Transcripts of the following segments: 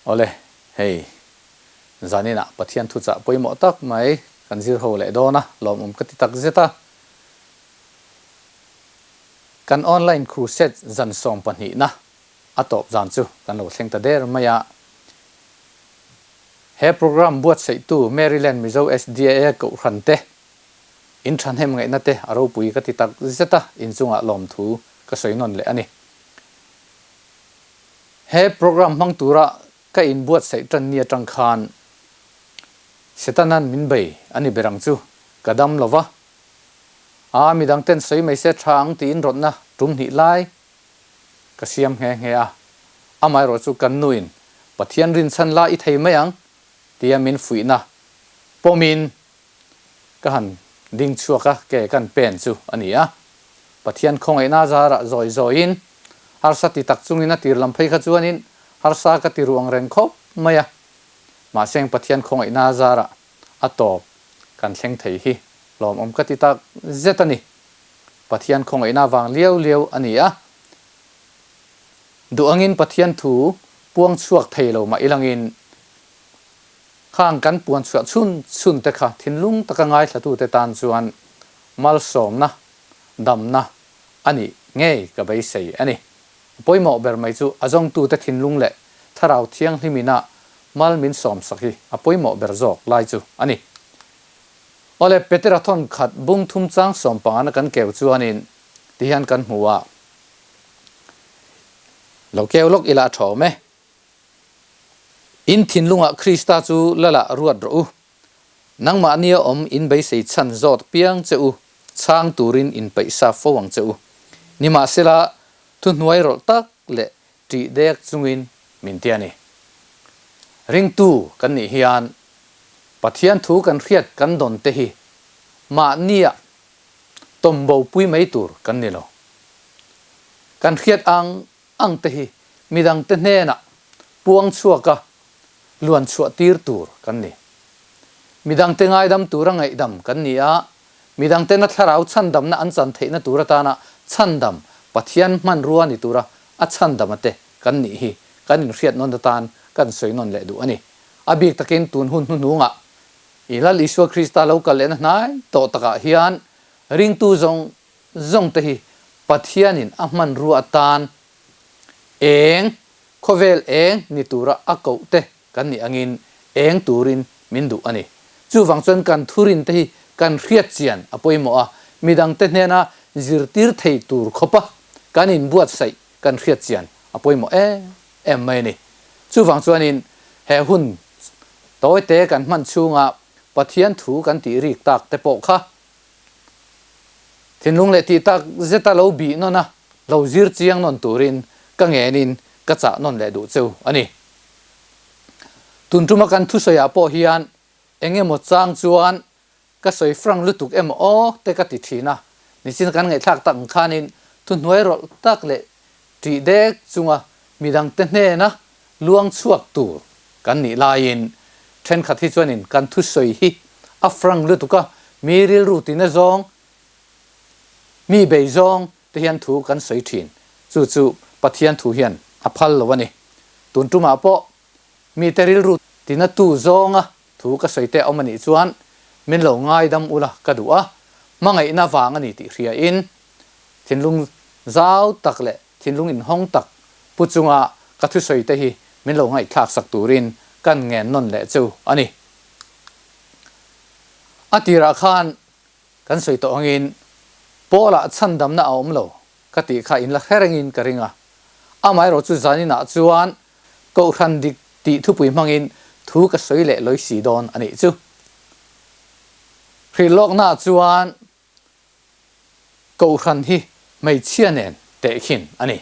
Awle, hei zaninah Pathian thuchah pawimawh tak mai kan zir ho leh dawn a, lawmawm ka ti tak zet a. Kan online crusade zan sawmpahnihna a tawp zan chu kan lo thleng ta der mai a. He program buatsaihtu Maryland Mizo SDA Kohhran te in thahnem ngaihna te a ropui ka ti tak zet a, inchungah lawmthu ka sawi nawn leh a ni. He program hmang tura ka inbuatsaih tan ni atang khan Setana'n min bei a ni ber ang chu, ka dam lo va. Aa, midang ten sawi mai se tha ang tiin rawtna tum hnih lai ka siam nghe nghe a. Amaherawh chu kan nuin Pathian rinchhan la i thei mai ang tia min fuihna pawmin ka han ding chhuak a, ke kan pen chu a ni a. Pathian khawngaihna zarah zawi zawiin harsa ti tak chungin a tir lam phei kha chuanin harsa ka ti ruang reng khawp mai a. Mahse Pathian khawngaihna zarah a tawp kan thleng thei hi lawmawm ka ti tak zet a ni. Pathian khawngaihna vang liau liau a ni a. Duh angin Pathian thu puang chhuak thei lo mah ilangin Khang kan puan chhuah chhun chhun te kha thinlung taka ngaithlatute tan chuan malsawmna, damna a nih ngei ka beisei a ni. A pawimawh ber mai chu a zawngtute thinlung leh thlarau thianghlimina mal min sawmsak hi a pawimawh ber zawk lai chu a ni. Awle, Petera thawn khat bung thum chang sawm pangana kan keu chuanin tihian kan hmu a, Lo keu lawk ila a tha awm e. In thinlungah Krista chu lala ruat rawh u. Nangmahnia awm in beisei chhan zawt piang che u, chhang turin in peihsa fo ang che u. Nimahsela, thuhnuai rawlh tak leh ṭih dek chungin min ti a ni. Ringtu kan nih hian Pathian thu kan hriat kan dawn te hi mahnia tawmbo pui mai tur kan ni lo. Kan hriat ang ang te hi midangte hnenah puang chhuaka luan chhuah tir tur kan ni. Midangte ngaidam tura ngaihdam kan ni a, midangtena thlarau chhandamna an chan theihna tur atana chhandam Pathian hmanrua ni tura a chhandama te kan nih hi kan inhriat nawn atan kan sawi nawn leh duh a ni. A bik takin tun hun hnuhnungah i Lal Isua Krista lo kal lehna hnai tawh takah hian ringtu zawng zawng te hi Pathianin a hmanrua atan eng, khawvel eng ni tura a koh te kan nih angin eng turin min duh a ni. Chuvang chuan kan thurin te hi kan hriat chian a pawimawh a, midang te hnena zirtir thei tur khawpa kan inbuatsaih kan hriat chian a pawimawh em em mai a ni. Chuvang chuanin he hun tawite kan hman chhunga Pathian thu kan tih rik tak te pawh kha Thinlung leh tih tak zeta lo bih nawn a, lo zir chiang nawn turin ka ngenin ka chah nawn leh duh cheu a ni. Tun tuma kan thusawiah pawh hian eng emaw chang chuan ka sawi frank lutuk emaw aw te ka ti thin a, nichin kan ngaihthlak tak ang khanin thuhnuai rawlh tak leh ṭih dek chunga midangte hnena luang chhuak tur kan nih laiin thenkhat hi chuanin kan thusawi hi a frank lutuk a, mi rilru tina zawng, mi bei zawng te hian thu kan sawi thin. Chu chu Pathian thu hian a phal lo a ni. Tun tumah pawh mite rilru tina tu zawnga thu ka sawi te awm a nih chuan min lo ngaidam ula ka duh a, hmangaihna vang a ni tih hriain thinlung zau tak leh Thinlung inhawng tak pu chunga ka thusawi te hi min lo ngaihthlak sak turin kan ngen nawn leh chu a ni. A tirah khan kan sawi tawh angin Paul-ah chhandamna a awm lo ka tih kha in la hre rengin ka ring a. Amaherawh chu zaninah chuan Kohhran dik tih thupui hmangin thu ka sawi leh lawi si dawn a nih chu. Hrilhlawknaah chuan Kohhran hi hmeichhia nen tehkhin a ni.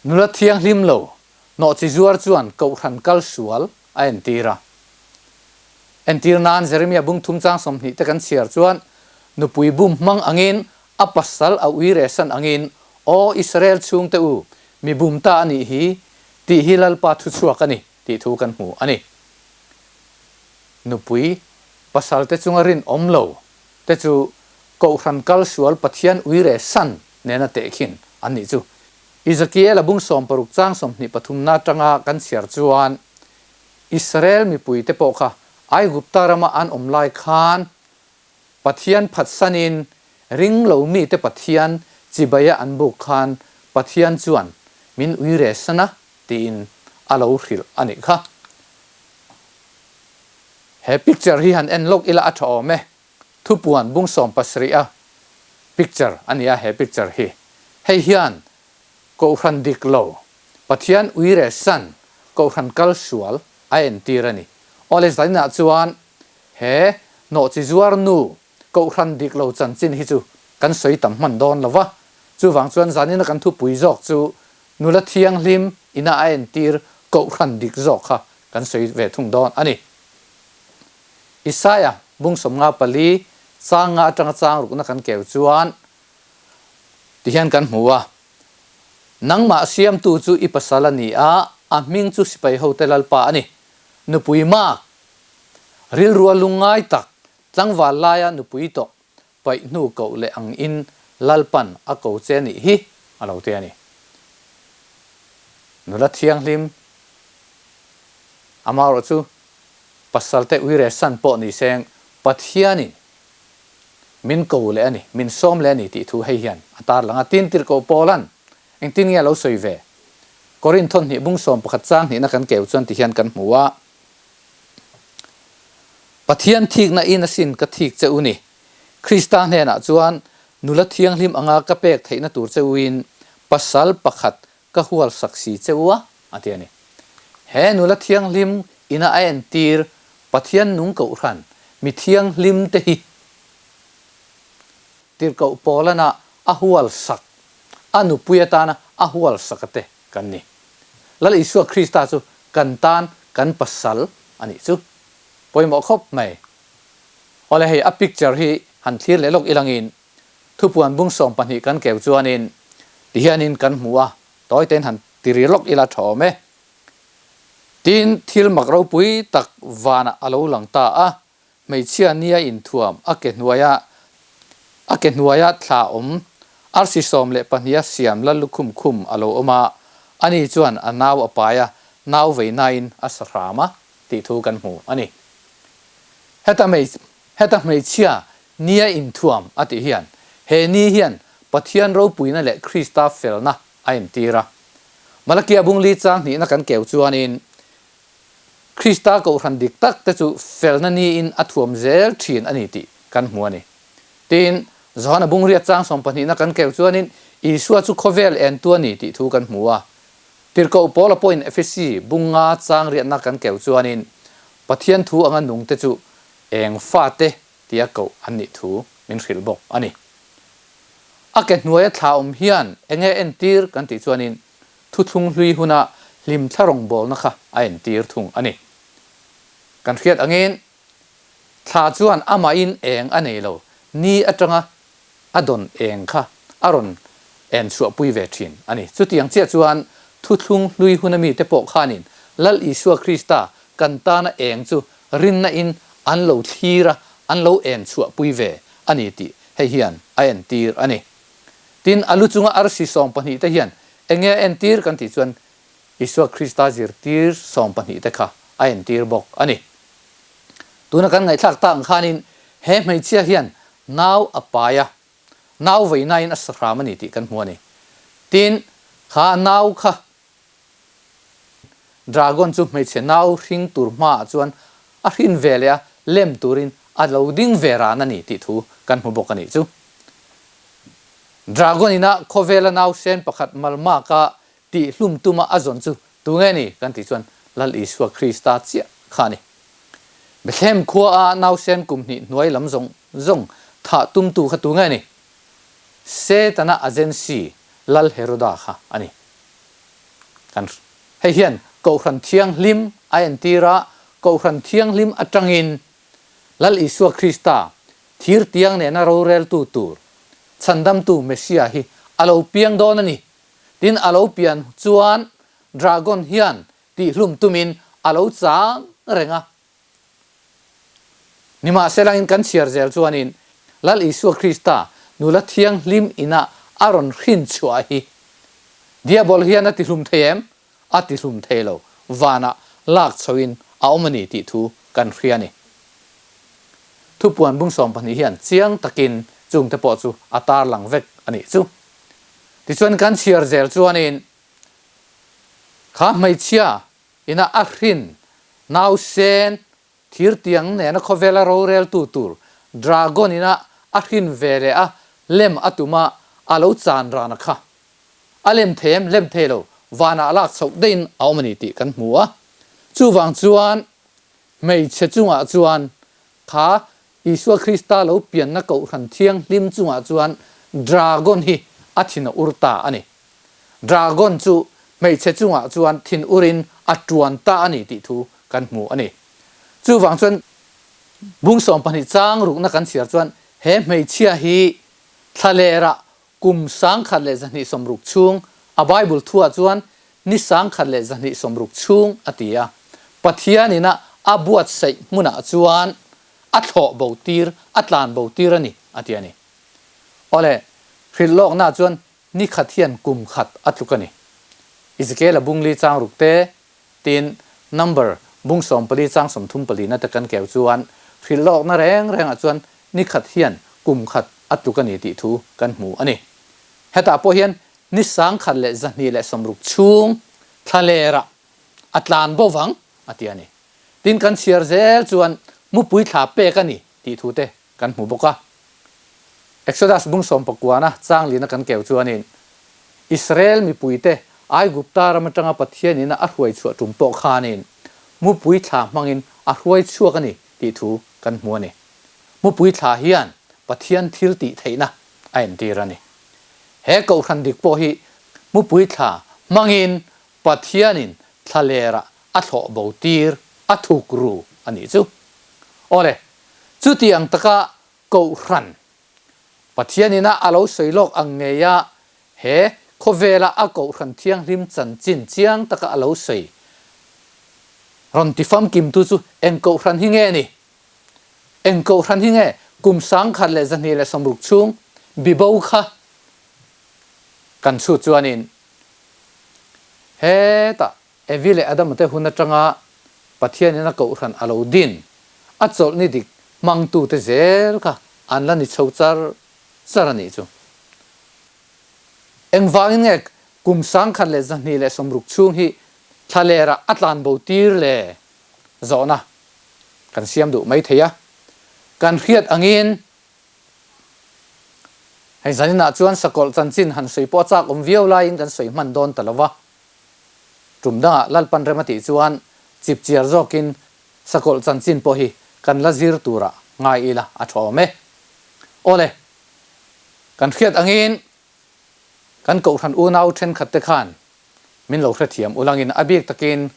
Nula thianghlim lo nawhchi zuar chuan Kohhran kal sual a entir a. Entir nan Jeremia bung thum chang 20 te kan chhiar chuan, Nupui bum hmang angin a pasal a ui rehsan angin, Aw Israel chhungte u, mi bum ta a nih hi, tih hi Lalpa thuchhuak a ni, tih thu kan hmu a ni. Nupui pasalte chunga rinawm lo te chu Kohhran kal sual Pathian uire san nena tehkhin an nih chu. Ezekiel-a bung 60 chang 23 na atanga kan chhiar chuan Israel mipuite pawh kha Aigupta rama an awm lai khan Pathian phatsanin ring lo mite Pathian chibaia an buk khan Pathian chuan min ui resan a tiin a lo hrilh a nih kha. He picture hi han en lawk ila a tha awm e. Thupuan bung 70 a picture a nia he picture hi. Hei hian Kohhran dik lo, Pathian uire san Kohhran kal sual a entir a ni. Awle zaninah chuan he nawhchi zuar nu Kohhran dik lo chanchin hi chu kan sawi tam hman dawn lo va, chuvang chuan zanina kan thupui zawk chu nula thianghlim ina a entir Kohhran dik zawk kha kan sawi ve thung dawn a ni. Isaia bung 54 chang nga atanga chang rukna kan keu chuan tihian kan hmu a, Nangmah siamtu chu i pasal a ni a, a hming chu sipai hote Lalpa a ni. Nupui mak, rilrua lungngai tak, tlangval laia nupui tawh paih hnu koh leh ang in Lalpan a ko che nih hi a lo ti a ni. Nula thianghlim amaherawh chu pasalte uire san pawh ni seng Pathianin min ko leh a ni, min sawm leh a ni tih thu hei hian a tarlang a. Tin, tirhkoh Paula'n engtin nge a lo sawi ve? Korinth thawn hnih bung 11 chang hnihna kan keu chuan ti hian kan hmu a, Pathian thikna in asin ka thik che u ni. Krista hnenah chuan nula thianghlim anga ka pek theihna tur che uin pasal pakhat ka hual sak si che u a, a ti a ni. He nula thianghlim ina a entir Pathian nung kohhran mi thianghlim te hi tirhkoh Paulana a hual sak, a nupui atana a hual sak a te kan ni. Lal Isua Krista chu kan tan kan pasal a nih chu. Pawimawh khawp mai. Awle hei a picture hi han thlir leh lawk ilangin Thupuan bung 20 kan keu chuanin tihianin kan hmu a, tawitein han ti ri lawk ila tha awm e. Tin, thil mak ropui tak vanah a lo lang ta a, hmeichhia nia inthuam a ke hnuaia a ke hnuaia thla awm arsi 12 a siam la lukhum khum a lo awm a, ani chuan a nau a pai a, nau veinain a sa hram a tih thu kan hmu a ni. Heta Heta hmeichhia nia inthuam a tih hian he ni hian Pathian ropuina leh Krista felna a entir a. Malakia bung li chang hnihna kan keu chuanin Krista kohhran dik tak te chu felna niin a thuam zel thin a ni tih kan hmu a ni. Tin, Johana bung riat chang sawmpahnihna kan keu chuanin Isua chu khawvel entu a ni tih thu kan hmu a. Tirhkoh Paula pawhin Efesi bung nga chang riatna kan keu chuanin Pathian thu anga nungte chu Eng fate tia koh an nih thu min hrilh bawk a ni. A ke hnuaia thla awm hian eng nge entir kan tih chuanin thuthlung hlui huna hlim thla rawngbawlna kha a entir thung a ni. Kan hriat angin thla chuan amahin eng a nei lo, ni atanga a dawn eng kha a rawn en chhuahpui ve thin a ni. Chutiang chiah chuan thuthlung hlui huna mite pawh khanin Lal Isua Krista kan tana eng chu rinna in an lo thlir a, an lo en chhuahpui ve a ni tih hei hian a entir a ni. Tin, a lu chunga arsi 12 te hian eng nge a entir kan tih chuan Isua Krista zirtir 12 te kha a entir bawk a ni. Tuna kan ngaihthlak tak ang khanin he hmeichhia hian nau a pai a, nau veinain a sa hram a ni tih kan hmu a ni. Tin, kha nau kha dragon chu hmeichhe nau hring tur hmaah chuan a hrin ve leh a, lem turin a lo ding ve ran a ni tih thu kan hmu bawk a nih chu. Dragon ina khawvela nausen pakhat malmaka tihhlum tuma a zawn chu tunge ni kan tih chuan Lal Isua Krista chiah kha a ni. Bethlehem khua a nausen kum hnih hnuai lam zawng zawng thah tumtu kha tunge ni? Setana agency Lal Heroda kha a ni. Kan hei hian Kohhran Thianghlim a entir a, Kohhran Thianghlim atangin Lal Isua Krista thir tiang nena roreltu tur chhandamtu Messiah hi a lo piang dawn a ni. Tin a lo pian chuan Dragon hian tihhlum tumin a lo chang reng a. Nimahselangin kan chhiar zel chuanin Lal Isua Krista nula thianghlim ina a rawn hrin chhuah hi. Diabol hian a tihlum thei em? A tihlum thei lo. Vanah lak chhoin a awm a ni tih thu kan hria a ni. Thupuan bung 12 hian chiang takin chungte pawh chu a tarlang vek a nih chu. Tichuan kan chhiar zel chuanin kha hmeichhia ina a hrin nausen Thirtiang nena khawvela roreltu tur Dragon ina a hrin ve leh a lem a tum a, a lo chan rana kha. A lem thei em? Lem thei lo. Vanah lak chhoh deihin a awm a ni tih kan hmu a. Chuvang chuan hmeichhe chungah chuan kha Isua Krista lo pianna Kohhran Thianghlim chungah chuan Dragon hi a thin a ur ta a ni. Dragon chu hmeichhe chungah chuan thin urin a tuan ta a ni tih thu kan hmu a ni. Chuvang chuan bung 12 chang rukna kan chhiar chuan he hmeichhia hi thlalerah kum 1260 chhung a Bible thuah chuan ni 1260 chhung a ti a, Pathian ina a buatsaih hmunah chuan a thlawh bo tir, a tlan bo tir a ni a ti a ni. Awle, hrilh lawknaah chuan Ni khat hian kum khat a tluk a ni. Ezekiel-a bung li chang ruk te, tin number bung 14 chang 34 na te kan keu chuan hrilh lawkna reng rengah chuan ni khat hian kum khat a tluk a ni tih thu kan hmu a ni. Hetah pawh hian ni 1260 chhung thlalerah a tlan bo vang a ti a ni. Tin kan chhiar zel chuan mupui thla pek a ni tih thu te kan hmu bawk a. Exodus bung sawmpakuana chang lina kan keu chuanin Israel mipuite Aigupta ram atanga Pathian ina a hruai chhuah tum pawh khanin mupui thla hmangin a hruai chhuak a ni tih thu kan hmu a ni. Mupui thla hian Pathian thil tih theihna a entir a ni. He kohhran dik pawh hi mupui thla hmangin Pathianin thlalerah a thlawh bo tir a thuk ru a nih chu. Awle, chuti ang taka Kohhran Pathianina a lo sawi lawk ang ngeia he khawvela a Kohhran Thianghlim chanchin chiang taka a lo sawi rawn ti famkimtu chu eng Kohhran hi nge ni? Eng Kohhran hi nge kum 1260 chhung bibo kha kan chhut chuanin hetah Evi leh Adama te hun atanga Pathianin a Kohhran a lo din, a chawlhni dik hmangtute zel kha an la ni chho char char a nih chu. Engvangin nge kum 1260 chhung hi thlalerah a tlanbo tir le zawhna kan siam duh mai thei a. Kan hriat angin hei zaninah chuan sakawlh chanchin han sawi pawh a chak awm viau laiin kan sawi hman dawn ta lo va. Tum dangah Lalpan rem a tih chuan chipchiar zawkin sakawlh chanchin pawh hi kan la zir turah ngai ila a tha awm e. Awle, kan hriat angin kan Kohhran unau thenkhat te khan min lo hrethiam ulangin a bik takin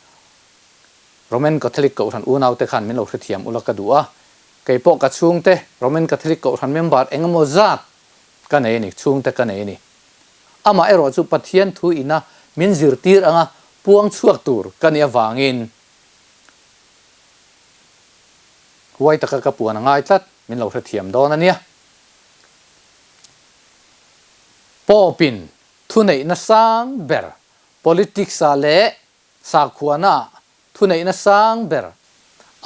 Roman Catholic Kohhran unau te khan min lo hrethiam ula ka duh a. Kei pawh ka chhungte Roman Catholic Kohhran member engemaw zat ka nei a ni, chhungte ka nei a ni. Amah erawh chu Pathian thu ina min zirtir anga puang chhuak tur ka nih avangin huai taka ka puan a ngai tlat, min lo hrethiam dawn a nia. Pope-in thuneihna sang ber politics-ah leh Sakhuana thuneihna sang ber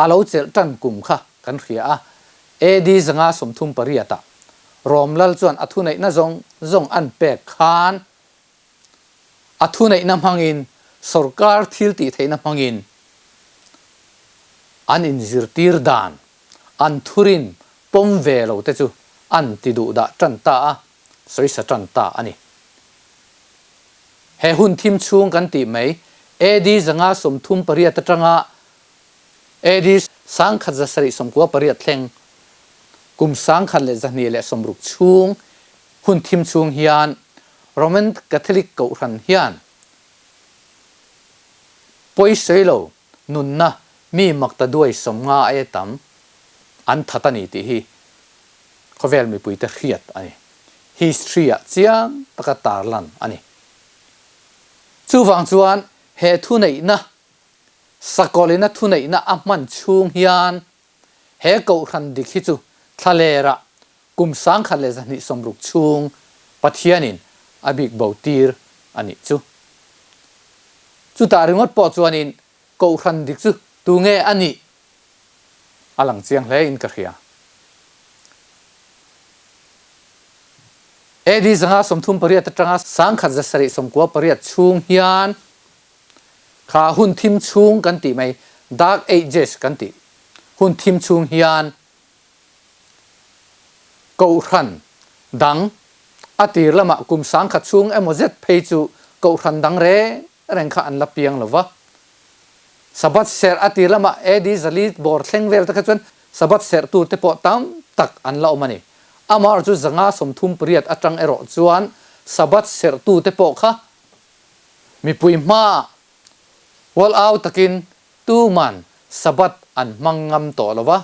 a lo chelh tan kum kha kan hria a, AD 538 ah Rom lal chuan a thuneihna zawng zawng an pek khan a thuneihna hmangin sorkar thil tih theihna hmangin an inzirtir dan an thurin pawm ve lo te chu an ti duh dah tan ta a, sawisa tan ta a ni. He hun thim chhung kan tih mai, AD 538 atanga AD 1798 thleng, kum 1260 chhung hun thim chhung hian Roman Catholic Kohhran hian pawisawi lo nunna mi makta duai 50 aia tam an that a ni tih hi khawvel mipuite hriat a ni. History-ah chiang taka tarlan a ni. Chuvang chuan he thuneihna, sakawlina thuneihna a hman chhung hian he Kohhran dik hi chu thlalerah kum 1260 chhung Pathianin a bik bo tir a nih chu. Chutah ringawt pawh chuanin Kohhran dik chu tunge a nih a lang chiang hle in ka hria. AD 538 atanga 1798 chhung hian kha hun thim chhung kan tih mai, Dark Ages kan tih hun thim chhung hian Kohhran dang a tir lamah kum 10,000 chhung emaw zet phei chu Kohhran dang reng reng kha an la piang lo va. Sabbath serh a tir lamah AD 400 bawr thleng vel te kha chuan Sabbath serh tur te pawh tam tak an la awm a ni. Amaherawhchu chu 538 atang erawh chuan Sabbath serh tu te pawh kha mipui hmaah hual au takin tuman Sabbath an hmang ngam tawh lo va.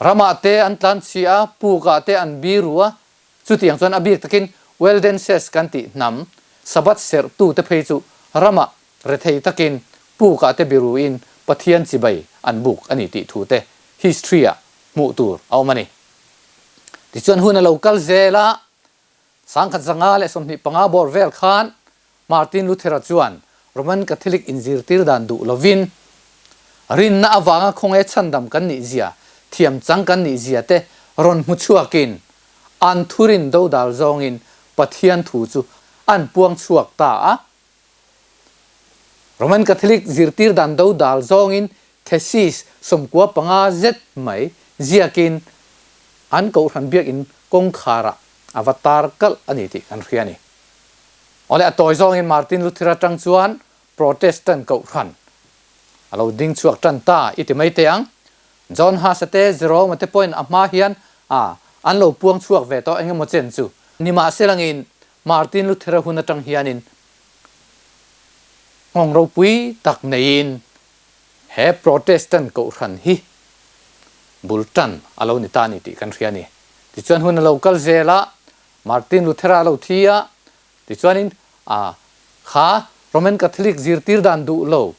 Ramah te an tlanchhi a, pukah te an biru a, Chutiang chuan a bik takin Waldenses kan tih hnam Sabbath serhtute phei chu ramah rethei takin pukah te biruin Pathian chibai an buk a ni tih thu te history-ah hmuh tur a awm a ni. Tichuan hun a lo kal zel a, 1525 bawr vel khan Martin Luther-a chuan Roman Catholic inzirtir dan duh lovin, rinna avanga khawnge chhandam kan nih zia, thiam chang kan nih zia te rawn hmu chhuakin, an thurin dodal zawngin Pathian thu chu an puang chhuak ta a. Roman Catholic zirtir dan dodal zawngin thesis 95 zet mai ziakin an Kohhran Biakinn kawngkharah a va tar kalh a ni tih kan hria a ni. Awle a tawi zawngin Martin Luther atang chuan Protestant Kohhran a lo ding chhuak tan ta i ti mai teh ang. John Huss-a te, Jerome-a te pawhin a hma hian a an lo puang chhuak ve tawh engemaw chen chu. Nimahselangin Martin Luther-a hun atang hianin nghawng ropui tak neiin he Protestant Kohhran hi bul tan a lo ni ta a ni tih kan hria a ni. Tichuan hun a lo kal zel a, Martin Luthera lo thi a, tichuanin a kha Roman Catholic zirtir dan duh lo,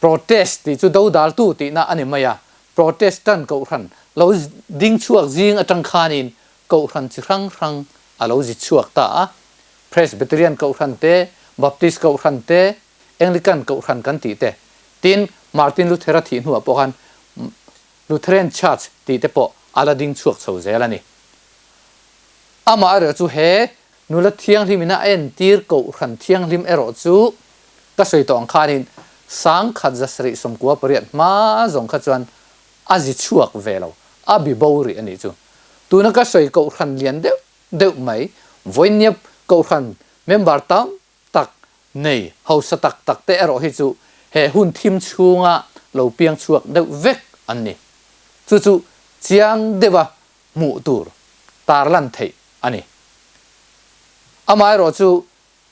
protest tih chu dodaltu tihna a ni mai a, Protestant Kohhran lo ding chhuak zing atang khanin Kohhran chi hrang hrang a lo zi chhuak ta a, Presbyterian Kohhran te, Baptist Kohhran te, Anglican Kohhran kan tih te, tin Martin Luthera thih hnuah pawh khan Lutheran Church tih te pawh a la ding chhuak chho zel a ni. Amah erawh chu he nula thianghlim ina a entir Kohhran thianghlim erawh chu ka sawi tawh ang khanin 1798 hma zawng kha chuan a zi chhuak ve lo, a bi bo rih a nih chu. Tuna ka sawi Kohhran lian deuh deuh mai, vawinia Kohhran member tam tak nei hausa tak tak te erawh hi chu he hun thim chhunga lo piang chhuak deuh vek an ni. Chu chu chiang deuha hmuh tur tarlan theih a ni. Amaherawh chu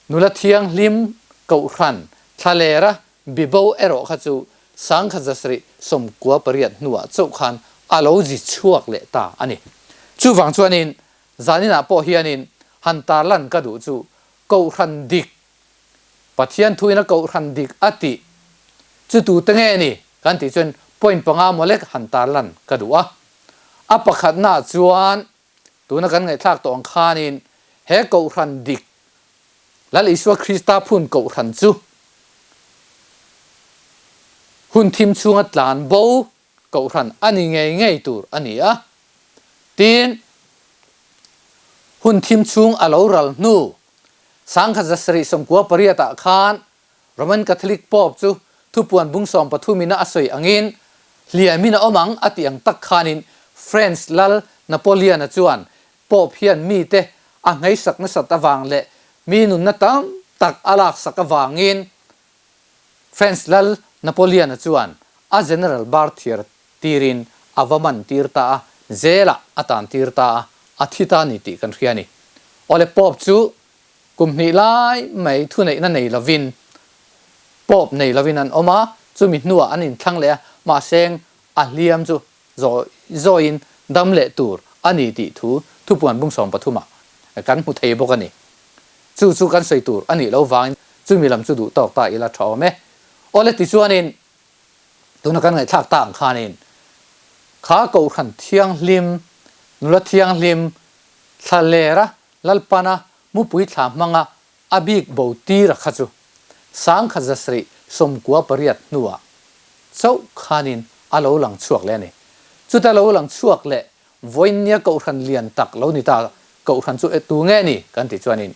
nula thianghlim Kohhran thlalera bibo erawh kha chu 1798 hnuah chauh khan a lo zi chhuak leh ta a ni. Chuvang chuanin zaninah pawh hianin han tarlan ka duh chu Kohhran dik, Pathian thuin a Kohhran dik a tih chu tute nge ni kan tih chuan point panga mawlek han tarlan ka duh a. A pakhatnaah chuan tuna kan ngaihthlak tawh ang khanin he Kohhran dik, Lal Isua Krista phun Kohhran chu hun thim chhunga tlan bo Kohhran a ni ngei ngei tur a ni a. Tin, hun thim chhung a lo ral hnu 1798 ah khan Roman Catholic Pope chu thupuan bung 13 in a sawi angin hliamin a awm ang a tih ang tak khanin France lal Napoleon-a chuan Pope hian mite a ngheisak nasat avang leh mi nunna tam tak a laksak avangin France lal Napoleon-a chuan a General Berthier tirin a va man tir ta a, jail-ah a tan tir ta a, a thi ta a ni tih kan hria a ni. Awle Pope chu kum hnih lai mai thuneihna nei lovin Pope nei lovin an awm a, chumi hnuah an inthlang leh a, mahseng a hliam chu zawi zawiin dam leh tur a ni tih thu thupuan bung 13 ah kan hmu thei bawk a ni. Chu chu kan sawi tur a nih loh vangin chumi lam chu duh tawk ta ila tha awm e. Awle tichuanin tuna kan ngaihthlak ta ang khanin kha Kohhran thianghlim, nula thianghlim, thlalera Lalpana mupui thla hmanga a bik bo tir a kha chu. 1798 hnuah chauh khanin a lo lang chhuak leh a ni. Chuta lo lang chhuak leh vawiinnia kohhran lian tak lo ni ta kohhran chu tu nge ni kan tih chuanin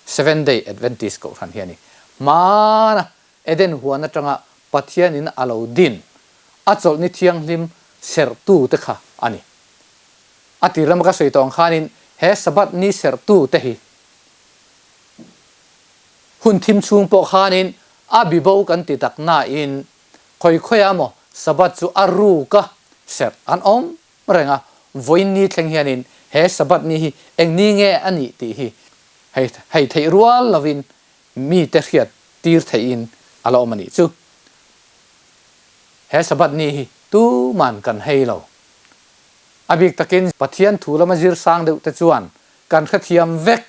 Seventh Day Adventist kohhran hi a ni. Hmana Eden huan atanga Pathianin a lo din a chawlhni thianghlim serhtu te kha a ni. A tir lama ka sawi tawh ang khanin he Sabbath ni serhtu te hi hun thim chhung pawh khanin a bibo kan ti tak nain khawi khawiah maw Sabbath chu a ruk a serh an awm reng a, vawiin ni thleng hianin he Sabbath ni hi eng ni nge a nih tih hi hei hei theih rual lovin mite hriat tir theihin a la awm a nih chu. He Sabbath ni hi tuman kan hei lo. A bik takin Pathian thu lama zir sang deuh te chuan kan hrethiam vek.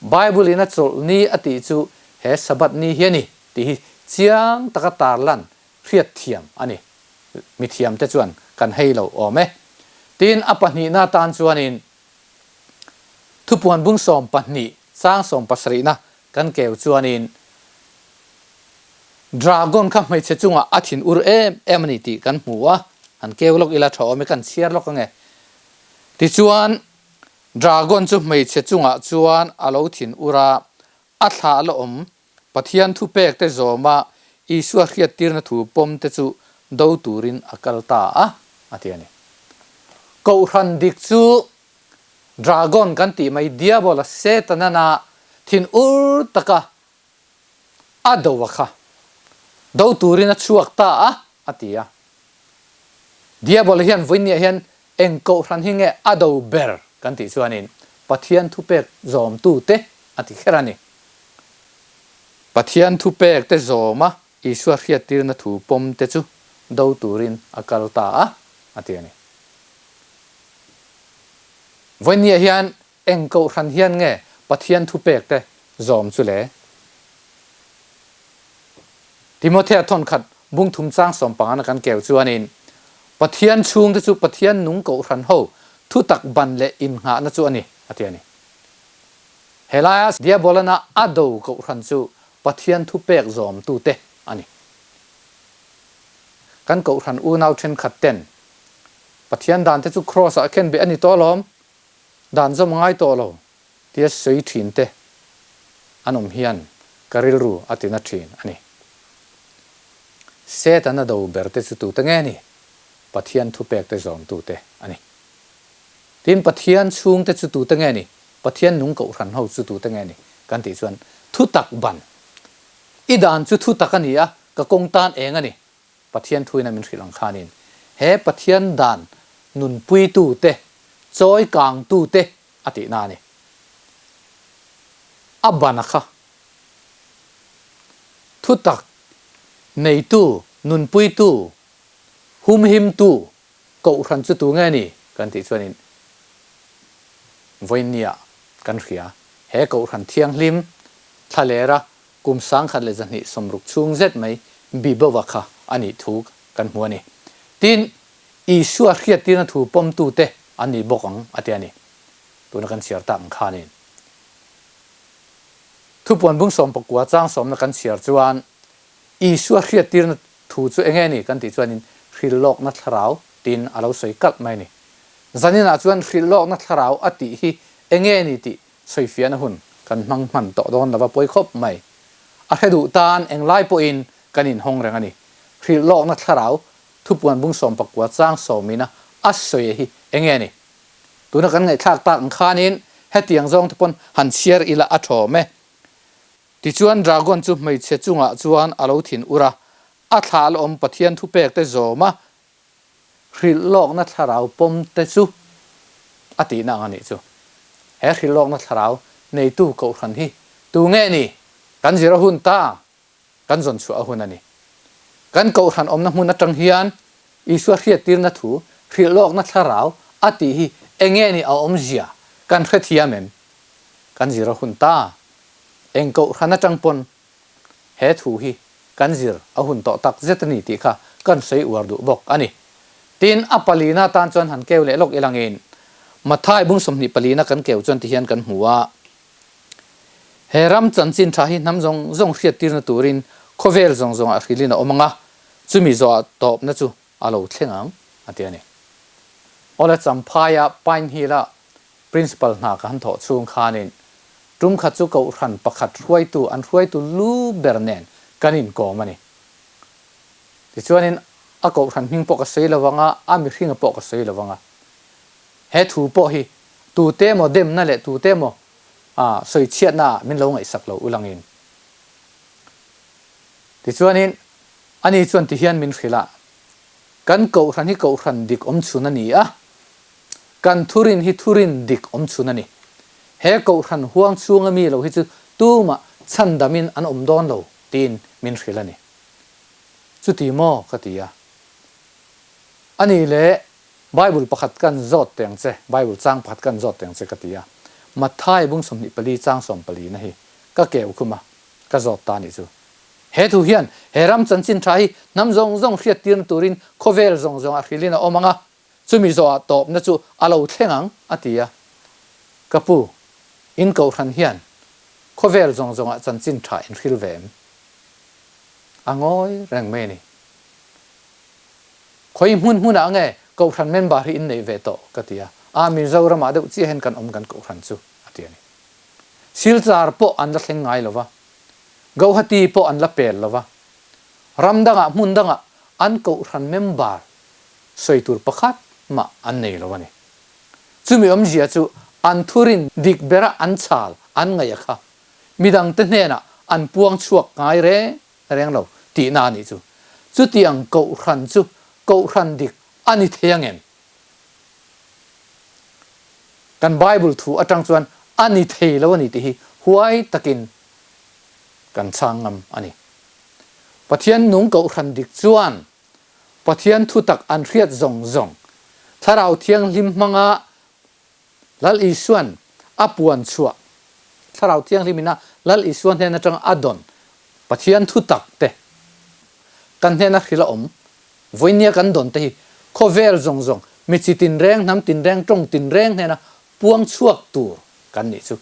Bible in a chawlh ni a tih chu he Sabbath ni hi a ni tih hi chiang taka tarlan hriatthiam a ni. Mithiam te chuan kan hei lo awm e. Tin, a pahnihna atan chuanin Thupuan bung 12 chang sawmpasarihna kan keu chuanin Dragon kha hmeichhe chungah a thin ur em em a ni tih kan hmu a, han keu lawk ila tha awm e, kan chhiar lawk ange. Tichuan Dragon chu hmeichhe chungah chuan a lo thin ur a, a thlah la awm Pathian thupek te zawma Isua hriattirna thu pawm te chu do turin a kal ta a, a ti a ni. Kohhran dik chu Dragon kan tih mai Diabola Setanana thin ur taka a do a kha do turin a chhuak ta a, a ti a. Diabola hian vawinia hian eng kohhran hi nge a do ber kan tih chuanin Pathian thupek zawmtute a ti kher a ni. Pathian thupek te zawma Isua hriattirna thu pawm te chu do turin a kal ta a, a ti a ni. Vawinia hian eng kohhran hian nge Pathian thupek te zawm chu le? Timothea thawnkhat bungthum chang sawmpangana kan keu chuanin Pathian chhungte chu Pathian nung kohhran ho thutak ban leh innghahna chu a ni, a ti a ni. Helaia Diabolana a do kohhran chu Pathian thupek zawmtute a ni. Kan kohhran unau thenkhat ten Pathian dante chu Kraws-ah khen beh a ni tawh alawm, dan zawm ngai tawh lo tia sawi thin te an awm hian ka rilru a tina thin a ni. Setana do ber te chu tute nge ni? Pathian thupek te zawmtute a ni. Tin, Pathian chhungte chu tute nge ni? Pathian nung kohhran ho chu tute nge ni? Kan tih chuan thutak ban. I dan chu thutak a ni a, ka kawng tan eng a ni? Pathian thuin a min hrilh ang khanin he Pathian dan nunpuitute, chawi kangtute a tihna a ni. A ban a kha. Thutak neitu, nunpuitu, humhimtu kohhran chu tu nge ni kan tih chuanin vawiinnia kan hria. He kohhran thianghlim thlalera kum 1260 chhung zet mai Bibova kha a nih thu kan hmu a ni. Tin, Isua hriattirna thu pawmtute an ni bawk ang a ti a ni. Tuna kan chhiar tak ang khanin Thupuan bung 19 chang sawmna kan chhiar chuan Isua hriattirna thu chu enge ni kan tih chuanin hrilhlawkna thlarau tiin a lo sawi kalh mai a ni. Zaninah chuan hrilhlawkna thlarau a tih hi enge ni tih sawifiahna hun kan hmang hman tawh dawn lova pawi khawp mai. A hre duh tan englai pawhin kan inhawng reng a ni. Hrilhlawkna thlarau thupuan bung 19 chang sawmina a sawi hi enge ni? Tuna kan ngaihthlak tak ang khanin hetiang zawng te pawn han chhiar ila a thawm e. Tichuan dragon chu hmeichhe chungah chuan a lo thin ur a, a thlah la awm Pathian thupek te zawm a, hrilhlawkna thlarau pawm te chu a tihna ang a nih chu. He hrilhlawkna thlarau neitu kohhran hi tu nge ni? Kan zir a hun ta, kan zawn chhuah a hun a ni. Kan kohhran awmna hmun atang hian Isua hriattirna thu hrilhlawkna thlarau a tih hi enge ni a awmzia kan hrethiam em? Kan zir a hun ta. Eng kohhran atang pawn he thu hi kan zir a hun tawh tak zet a ni tih kha kan sawi uar duh bawk a ni. Tin, a palina atan chuan han keu leh lawk ilangin Mathai bung 24 na kan keu chuan tihian kan hmu a. He ram chanchin tha hi hnam zawng zawng hriattirna turin khawvel zawng zawngah hrilhin a awm ang a, chumi zawhah tawpna chu a lo thleng ang, a ti a ni. Awle Champhaia Pine Hill-a Principal hna ka han thawh chhung khanin tum khat chu kohhran pakhat hruaitu an hruaitu lu ber nen kan inkawm a ni. Tichuanin a kohhran hming pawh ka sawi lo ang a, a mihringa pawh ka sawi lo ang a. He thu pawh hi tute emaw demna leh tute emaw sawi chhiatna ah min lo ngaihsak lo ulangin. Tichuanin ani chuan tihian min hrilh a, Kan kohhran hi kohhran dik awm chhun a ni a, kan thurin hi thurin dik awm chhun a ni. He kohhran huang chhunga mi lo hi chu tumah chhandamin an awm dawn lo tiin min hrilh a ni. Chuti maw? ka ti a. Ani leh Bible pakhat kan zawt teng che, Bible chang pakhat kan zawt teng che ka ti a. Matthai bung 24 chang 14 na hi ka keu khum a, ka zawt ta nih chu. He thu hian he ram chanchin tha hi hnam zawng zawng hriattirna turin khawvel zawng zawng a hrilhin a awm ang a, chumi zawhah tawpna chu a lo thleng ang, a ti a. Ka pu, in kohhran hian khawvel zawng zawngah chanchin tha in hril ve em? A ngawi reng mai a ni. Khawi hmun hmunah nge kohhran member hi in neih ve tawh? ka ti a. A, Mizoramah deuh chiah hian kan awm kan kohhran chu, a ti a ni. Silchar pawh an la thleng ngai lo va, Gauhati pawh an la pel lo va, ram dangah hmun dangah an kohhran member sawi tur pakhat mah an nei lo a ni. Chumi awmzia chu an thurin dik bera an chhal an ngaih a kha midangte hnenah an puang chhuak ngai reng reng lo tihna a nih chu. Chutiang kohhran chu kohhran dik a ni thei ang em? Kan Bible thu atang chuan a ni thei lo a ni tih hi huai takin kan chhang ngam a ni. Pathian nung kohhran dik chuan Pathian thutak an hriat zawng zawng Thlarau Thianghlim hmanga Lal Isuan a puan chhuah, Thlarau Thianghlim ina Lal Isua hnen atanga a dawn Pathian thutak te kan hnena hrilh a awm, vawinia kan dawn te hi khawvel zawng zawng, mi chi tinreng, hnam tinreng, tawng tinreng hnena puang chhuak tur kan nih chu.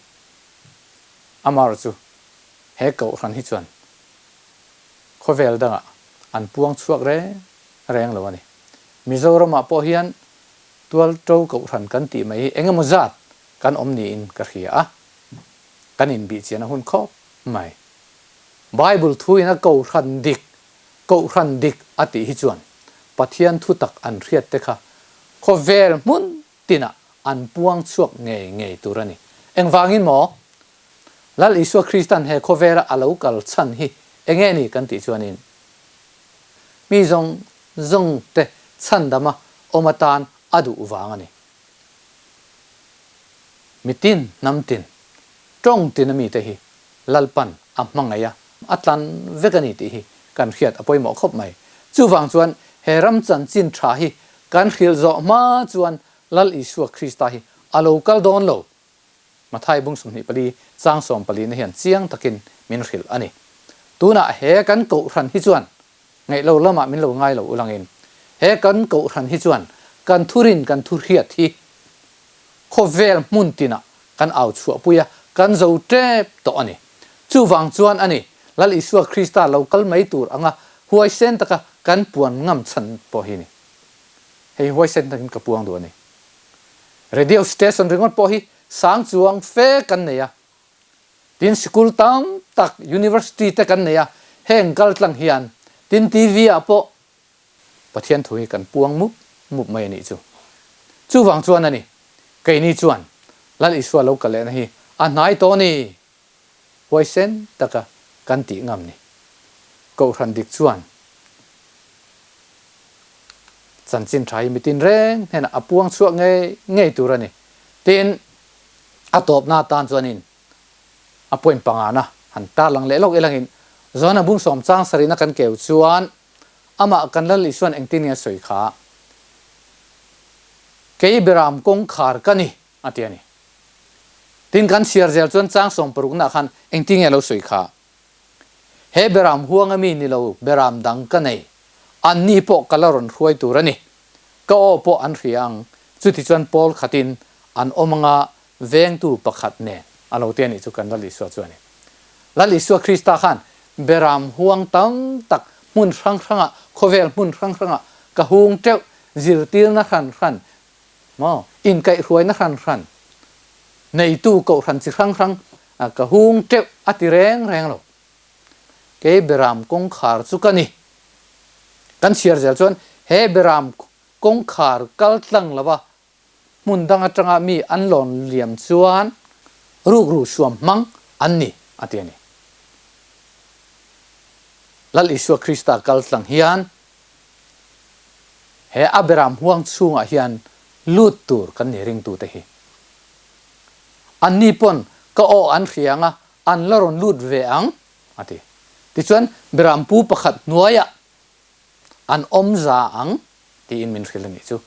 Amar chu he kohhran hi chuan khawvel dangah an puang chhuak reng reng lo a ni. Mizoramah pawh hian Tualṭo kohhran kan tih mai hi eng emaw zat kan awm niin ka hria a, kan inbihchian a hun khawp mai. Bible thuin a kohhran dik, kohhran dik a tih hi chuan Pathian thutak an hriat te kha khawvel hmun tinah an puang chhuak ngei ngei tur a ni. Engvangin maw? Lal Isua Kristan he khawvela a lo kal chhan hi enge ni kan tih chuanin mi zawng zawng te chhandama awm atan a duh vang a ni. Mitin hnam tin, tawng tin a mite hi Lalpan a hmangaih a, a tlan vek a ni tih hi kan hriat a pawimawh khawp mai. Chuvang chuan he ram chanchin tha hi kan hrilh zawh hma chuan Lal Isua Krista hi a lo kal dawn lo. Mathai bung 24 chang 14 na hian chiang takin min hrilh a ni. Tunah he kan kohhran hi chuan Ngaih lo lamah min lo ngai lo ulangin he kan kohhran hi chuan kan thurin kan thu hriat hi khawvel hmun tinah kan au chhuahpui a, kan zo tep tawh a ni. Chuvang chuan a ni, Lal Isua Krista lo kal mai tur anga huaisen taka kan puan ngam chhan pawh hi ni. Hei huaisen takin ka puang duh a ni. Radio station ringawt pawh hi sang chuang fe kan nei a. Tin sikul tam tak University te kan nei a, heng kal tlang hian tin TV ah pawh Pathian thu hi kan puang mup mup mai a nih chu. Chuvang chuan a ni, keini chuan Lal Isua lo kal lehna hi a hnai tawh ni, huaisen taka kan tih ngam ni. Kohhran dik chuan chanchin tha hi mitin reng hnenah a puang chhuak ngei ngei tur a ni. Tin, a tawpna atan chuanin a point pangana han tarlang leh lawk ilangin Johana bung sawm chang sarihna kan keu chuan amah kan Lal Isuan engtin nge a sawi kha? Kei Beram kawngkhar ka ni a ti a ni. Tin kan chhiar zel chuan chang sawm parukna khan engtin nge a lo sawi kha? He Beram huanga mi ni lo Beram dang ka nei, anni pawh ka la rawn hruai tur a ni. Ka aw pawh an hria ang, chutichuan Paul khatin an awm anga vengtu pakhat nen a lo ti a nih chu kan Lal Isua chu a ni. Lal Isua Krista khan beram huang tam tak hmun hrang hrangah, khawvel hmun hrang hrangah ka hung teuh, zirtirna hran hran, maw, inkaihhruaina hran hran, neitu kohhran chi hrang hrang ka hung teuh a ti reng reng lo. Kei beram kawngkhar chu ka ni. Kan chhiar zel chuan he beram kawngkhar kal tlang lova hmun dang atanga mi an lawn liam chuan rukru suam hmang an ni a ti a ni. Lal Isua Krista kal tlang hian he a beram huang chhungah hian lut tur kan ni ringtute hi. Anni pawn ka aw an hria anga an la rawn lut ve ang a ti. Tichuan berampu pakhat hnuaiah an awm za ang tiin min hrilh a nih chu.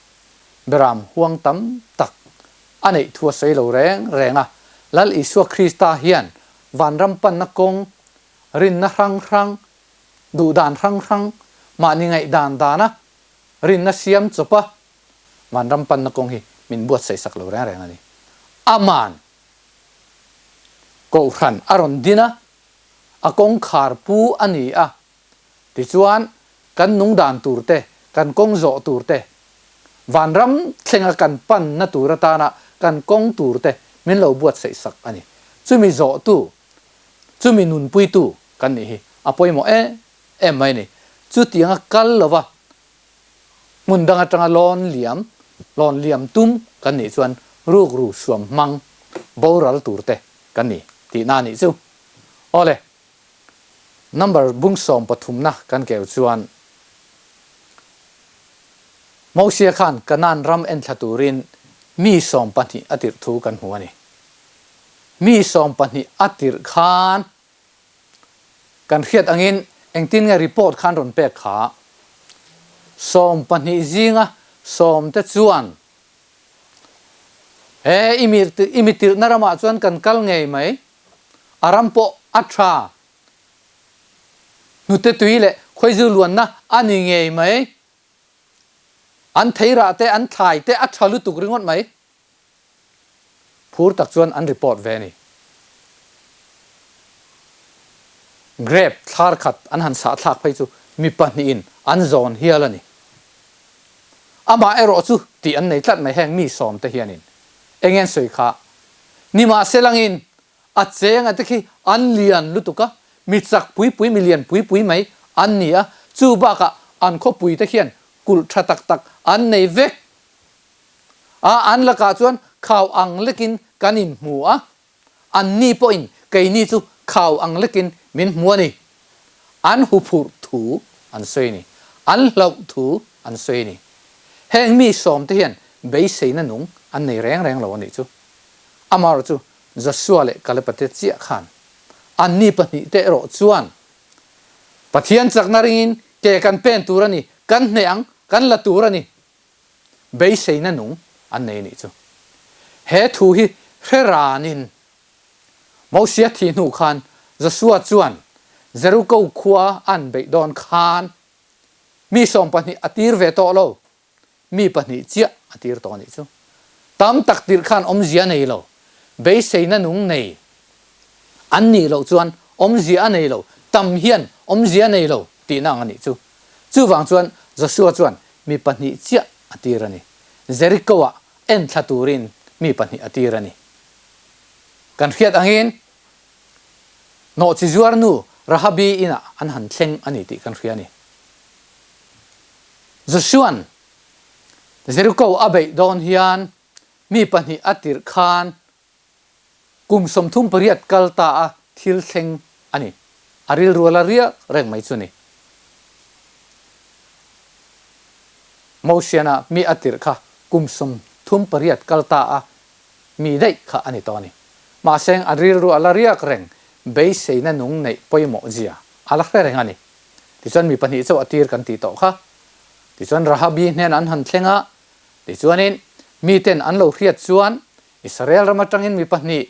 Beram huang tam tak a neih thu a sawi lo reng reng a, Lal Isua Krista hian vanram panna kawng, rinna hrang hrang, duhdan hrang hrang, mahni ngaihdan dana rinna siam chawpa vanram panna kawng hi min buatsaih sak lo reng reng a ni. Aman Kohhran a rawn din a, a kawngkhar pu a ni a, Tichuan, kan nungdan tur te, kan kawng zawh tur te, vanram thlenga kan panna tur atana kan kawng tur te min lo buatsaih sak a ni. Chumi zawhtu, chumi nunpuitu kan nih hi a pawimawh em em mai a ni. Chutianga kal lova hmun dang atanga lawn liam, lawn liam tum kan nih chuan rukru suam hmang boral tur te kan ni tihna a nih chu. Awle. Number bung sawm pathumna kan keu chuan Mosia khan Kanaan ram enthla turin mi 12 a tirh thu kan hmu a ni. Mi 12 a tirh khan kan hriat angin engtin nge report khan rawn pek kha? 12 zinga sawm te chuan he i mi tirhna ramah chuan kan kal ngei mai. A ram pawh a tha. Hnute tui leh khawizu luanna a ni ngei mai. An theirah te, an thlai te a tha lutuk ringawt mai. Phur tak chuan an report ve a ni. Grape thlar khat an han sah thlak phei chu mi pahnihin an zawn hial a ni. Amah erawh chu tih an nei tlat mai heng mi sawm te hianin eng nge an sawi kha Nimahselangin, a chenga te khi an lian lutuk a, mi chak pui pui, mi lian pui pui mai an ni a, chu bakah an khawpui te khian kulh tha tak tak an nei vek a, an lakah chuan khau ang lekin kan inhmu a, anni pawhin keini chu khau ang lekin min hmu a ni. An huphurh thu an sawi a ni. An hlauh thu an sawi a ni. Heng mi sawmte hian beiseina nung an nei reng reng lo a nih chu. Amaherawh chu Joshua leh Kaleba te chiah khan anni pahnihte erawh chuan Pathian chakna ringin ke kan pen tur a ni, kan hneh ang, kan la tur a ni. Beiseina nung an nei a nih chu. He thu hi hre ranin Mosia thih hnu khan Joshua chuan Jeriko khua an beih dawn khan mi 12 a tir ve tawh lo, mi pahnih chiah a tir tawh a nih chu. Tam tak tirh khan awmzia a nei lo, beiseina nung nei an nih loh chuan awmzia a nei lo, tam hian awmzia a nei lo tihna ang a nih chu. Chuvang chuan Joshua chuan mi pahnih chiah a tir a ni. Jeriko-ah enthla turin mi pahnih a tir a ni. Kan hriat angin nawhchi zuar nu Rahabi inah an han thleng a ni tih kan hria a ni. Joshua'n Jeriko a beih dawn hian mi pahnih a tirh khan kum 38 kal ta a thil thleng a ni. A rilru a la riak reng mai chu ni. Mosiana mi a tirh kha kum 38 kal ta a mi daih kha a ni tawh a ni. Mahse a rilru a la riak reng, beiseina nung neih pawimawh zia a la hre reng a ni. Tichuan mi pahnih chauh a tir kan tih tawh kha. Tichuan Rahabi hnenah an han thleng a, tichuanin miten an lo hriat chuan Israel ram atangin mi pahnih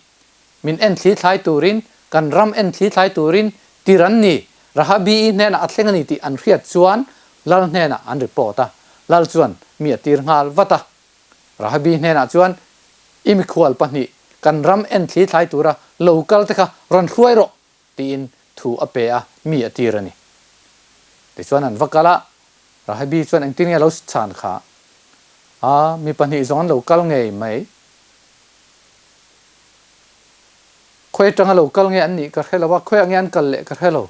min en thli thlai turin, kan ram en thli thlai turin tir an ni, Rahabi-i hnenah a thleng a ni tih an hriat chuan Lal hnenah an report a, Lal chuan mi a tir nghal vat a. Rahabi hnenah chuan, I mikhual pahnih kan ram en thli thlai tura lo kal te kha rawn hruai rawh! tiin thu a pe a, mi a tir a ni. Tichuan an va kal a, Rahabi chuan engtin nge a lo chhan kha? A, mi pahnih zawng an lo kal ngei mai. Khawi atanga lo kal nge an nih ka hre lo a, khawiah nge an kal leh ka hre lo.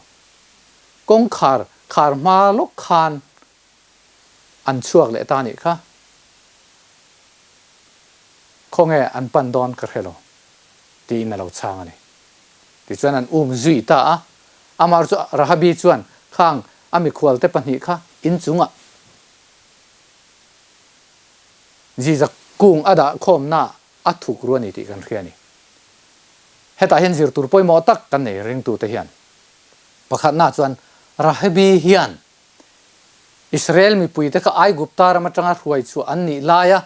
Kawngkhar khar hma lawk khan an chhuak leh ta nih kha. Khawnge an pan dawn ka hre lo tiin a lo chhang a ni. Tichuan an um zui ta a, amah chu Rahabi chuan khang a mikhualte pahnih kha inchungah Ziza kung a dah khawmnaah a thuk ru a ni tih kan hria a ni. Hetah hian zir tur pawimawh tak kan nei ringtute hian. Pakhatna chuan Rahabi hian Israel mipuite kha Aigupta ram atanga hruai chhuah an nih laia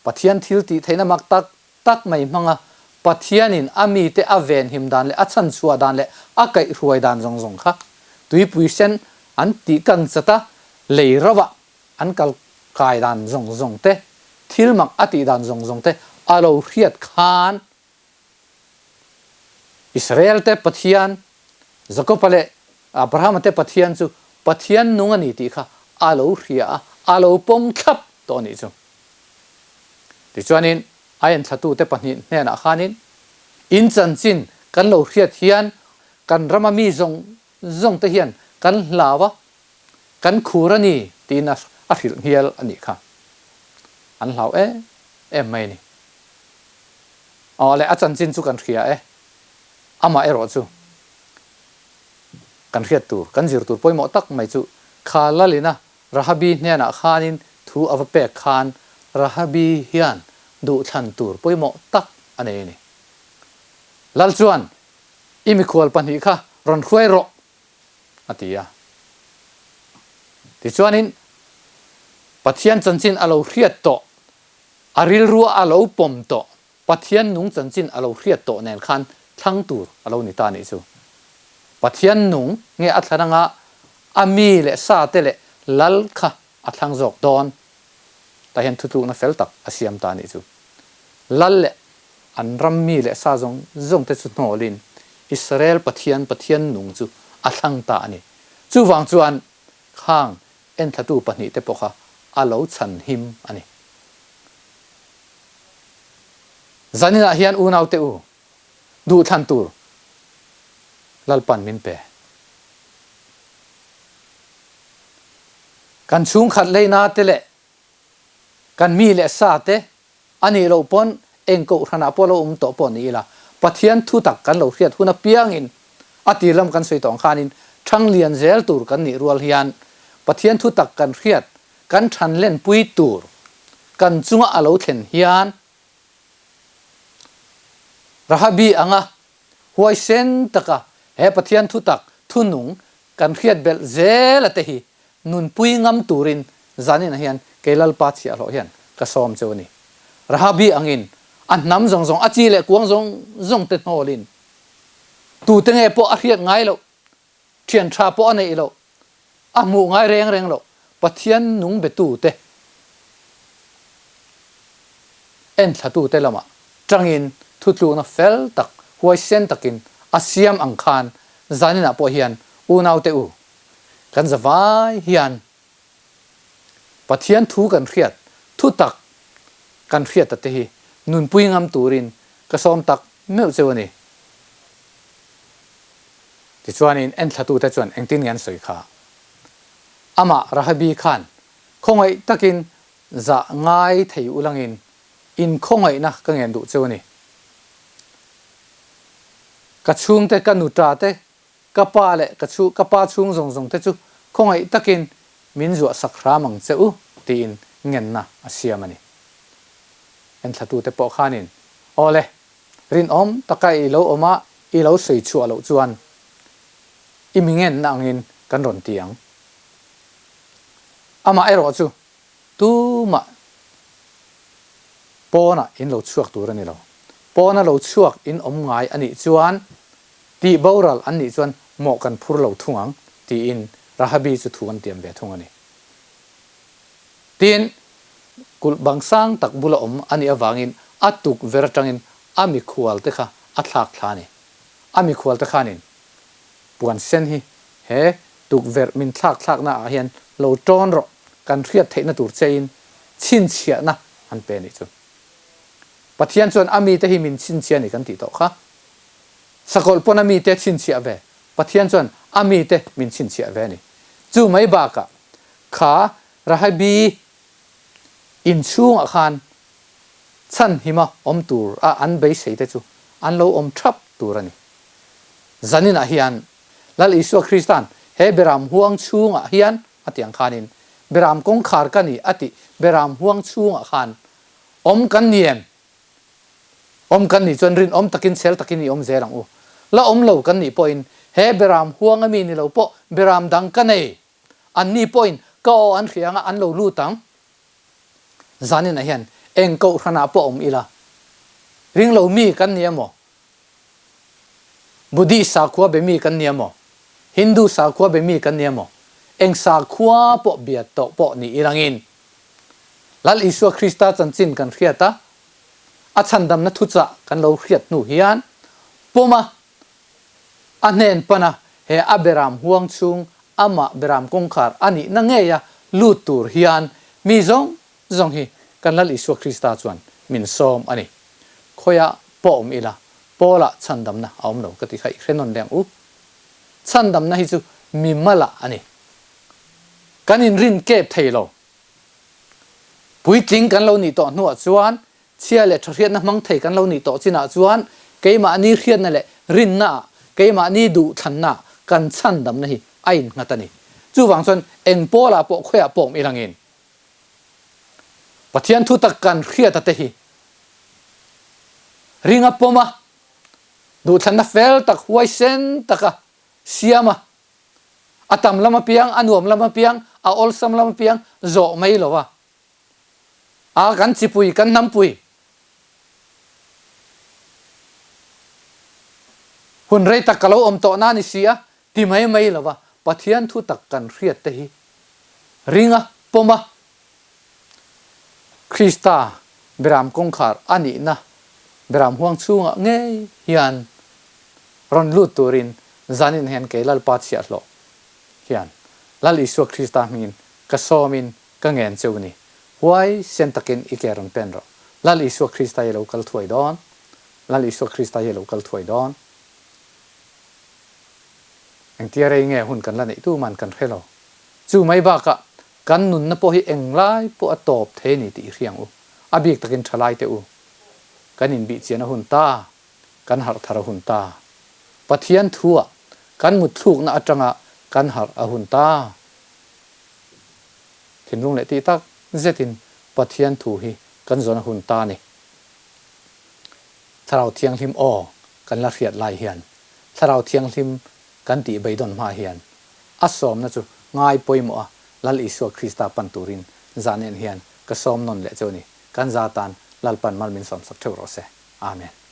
Pathian thil tih theihna mak tak tak mai hmanga Pathianin a mite a venhim dan leh a chhanchhuah dan leh a kaihhruai dan zawng zawng kha tuipui sen an tih kang chat a, lei rovah an kal kai dan zawng zawng te, thil mak a tih dan zawng zawng te a lo hriat khan Israel te Pathian, Jakoba leh Abrahama te Pathian chu Pathian nung a ni tih kha a lo hria a, a lo pawm thlap tawh a nih chu. Tichuanin a enthlatute pahnih hnenah khanin, In chanchin kan lo hriat hian kan rama mi zawng zawng te hian kan hlau a, kan khur a ni tiin a hrilh nghial a nih kha. An hlau em em mai a ni. Aw le, a chanchin chu kan hria e. Amah erawh chu kan hriat tur, kan zir tur pawimawh tak mai chu kha Lalina Rahabi hnenah khanin thu a va pek khan Rahabi hian duhthlan tur pawimawh tak a nei a ni. Lal chuan, I mikhual pahnih kha rawn hruai rawh, a ti a. Tichuanin Pathian chanchin a lo hriat tawh, a rilrua a lo pawm tawh, Pathian nung chanchin a lo hriat tawh nen khan thlang tur a lo ni ta nih chu. Pathian nung nge a thlan anga a mi leh sa te leh lal kha a thlang zawk dawn? Tah hian thutlukna fel tak a siam ta nih chu. Lal leh an ram mi leh sa zawng zawng te chu hnawlin Israel Pathian Pathian nung chu a thlang ta a ni. Chuvang chuan khang enthlatu pahnihte pawh kha a lo chhan him a ni. Zaninah hian unaute u, duhthlan tur Lalpan min pe. Kan chhungkhat leina te leh kan mi leh sa te a nih loh pawn eng kohhranah pawh lo awm tawh pawh ni ila, Pathian thu tak kan lo hriat hun apiangin a tir lam kan sawi tawh ang khanin ṭhang lian zel tur kan nih rual hian Pathian thu tak kan hriat Kan ṭhan lenpui tur kan chunga a lo thlen hian Rahabi anga huaisen taka he Pathian thutak thunung kan hriat belh zel a te hi nunpui ngam turin zaninah hian kei Lalpa chhiahhlawh hian ka sawm cheu a ni. Rahabi angin a hnam zawng zawng, a chi leh kuang zawng zawng te hnawlin tute nge pawh a hriat ngai loh Thian tha pawh a neih loh, a hmuh ngai reng reng loh Pathian nung betute, enthlatute lamah tangin thutlukna fel tak, huaisen takin a siam ang khan zaninah pawh hian unaute u, kan zavai hian Pathian thu kan hriat, thu tak kan hriat ta te hi nunpui ngam turin ka sawm tak meuh cheu a ni. Tichuanin enthlatute chuan engtin nge an sawi kha? Amah Rahabi khan khawngaih takin zah ngai thei ulangin in khawngaihna ka ngen duh cheu a ni. Ka chhungte, ka nuta te, ka pa leh ka chhu, ka pa chhung zawng zawng te chu khawngaih takin min zuah sak hram ang che u tiin ngenna a siam a ni. Enthlatute pawh khanin, Awle, Rinawm taka i lo awm a, i lo sawi chhuah loh chuan i mi ngenna angin kan rawn ti ang. Amah erawh chu tumah pawnah in lo chhuak tur a ni lo. Pawna lo chhuak in awm ngai a nih chuan tih boral an nih chuan mawh kan phur lo thung ang tiin Rahabi chu thu an tiam ve thung a ni. Tin, kulh bang sang tak bula awm a nih avangin a tuk ver atangin a mikhual te kha a thlak thla a ni. A mikhual te khanin. Puan sen hi he tukverh min thlak thlakna ah hian lo tawn rawh, kan hriat theihna tur chein chhinchhiahna an pe nih chu. Pathian chuan a mite hi min chhinchhiah a ni kan tih tawh kha. Sakawlh pawn a mite chhinchhiah ve, Pathian chuan a mite min chhinchhiah ve a ni. Chu mai bakah kha Rahabi inchhungah khan chhanhima awm tur a an beisei te chu an lo awm thap tur a ni. Zaninah hian Lal Isua Krista'n he beram huang chhungah hian a tih ang khanin beram kawngkhar ka ni a tih beram huang chhungah khan awm kan ni em? Awm kan nih chuan rinawm takin chhel takin i awm zel ang u. La awm lo kan nih pawhin he beram huang ami ni lo pawh beram dang ka nei. Anni pawhin ka aw an hria anga an lo lut ang. Zaninah hian eng kohhranah pawh awm ila, ring lo mi kan ni emaw, Buddhist sakhua be mi kan ni emaw, Hindu sakhua be mi kan ni emaw, eng sakhua pawh bia tawh pawh ni ilangin Lal Isua Krista chanchin kan hriat a, a chhandamna thuchah kan lo hriat hnu hian pawma A hnen pana he a beram huang chhung amah beram kawngkhar a nihna ngeia lut tur hian mi zawng zawng hi kan Lal Isua Krista chuan min sawm a ni. Khawiah pawh awm ila, Paula chhandamna a awm lo ka ti kha i hre nawn leng u. Chhandamna hi chu mi malah a ni. Kan inrin kep thei lo. Puitling kan lo nih tawh hnuah chuan Chhia leh tha hriatna hmang thei kan lo nih tawh chinah chuan keimahni hriatna leh rinnaah, keimahni duhthlannaah kan chhandamna hi a innghat a ni. Chuvang chuan eng pawlah pawh khawiah pawh awm ilangin Pathian thu tak kan hriata te hi ringa pawma duhthlanna fel tak huaisen taka siama a tam lam apiang, a nuam lam apiang, a awlsam lam apiang zawh mai lova A kan chipui, kan hnampui. Hun rei tak ka lo awm tawh na ni si a, ti mai mai lova Pathian thu tak kan hriat te hi ring a, pawm a, Krista beram kawngkhar a nihna beram huang chhungah ngei hian rawn lut turin zanin hian kei Lalpa chhiahhlawh hian Lal Isua Krista hmingin ka sawmin Ka ngen cheu ni. Huai sen takin i ke rawn pen rawh. Lal Isua Krista hi a lo kal thuai dawn. Lal Isua Krista hi a lo kal thuai dawn. Engtia rei nge hun kan la neih tu man kan hre lo. Chu mai bakah kan nunna pawh hi englai pawh a tawp thei a ni tih i hria ang u. A bik takin thalai teh u. Kan inbihchian a hun ta. Kan harh thar a hun ta. Pathian thuah kan mutthlukna atanga kan harh a hun ta. Thinlung leh tih tak zetin Pathian thu hi kan zawn a hun ta a ni. Thlarau Thianghlim aw kan la hriat lai hian Thlarau Thianghlim kan tih beidawn hma hian a sawmna chu ngai pawimawh a Lal Isua Krista pan turin zah nen hian ka sawm nawn leh cheu a ni. Kan za tan Lalpan mal min sawmsak theuh rawh se. Amen.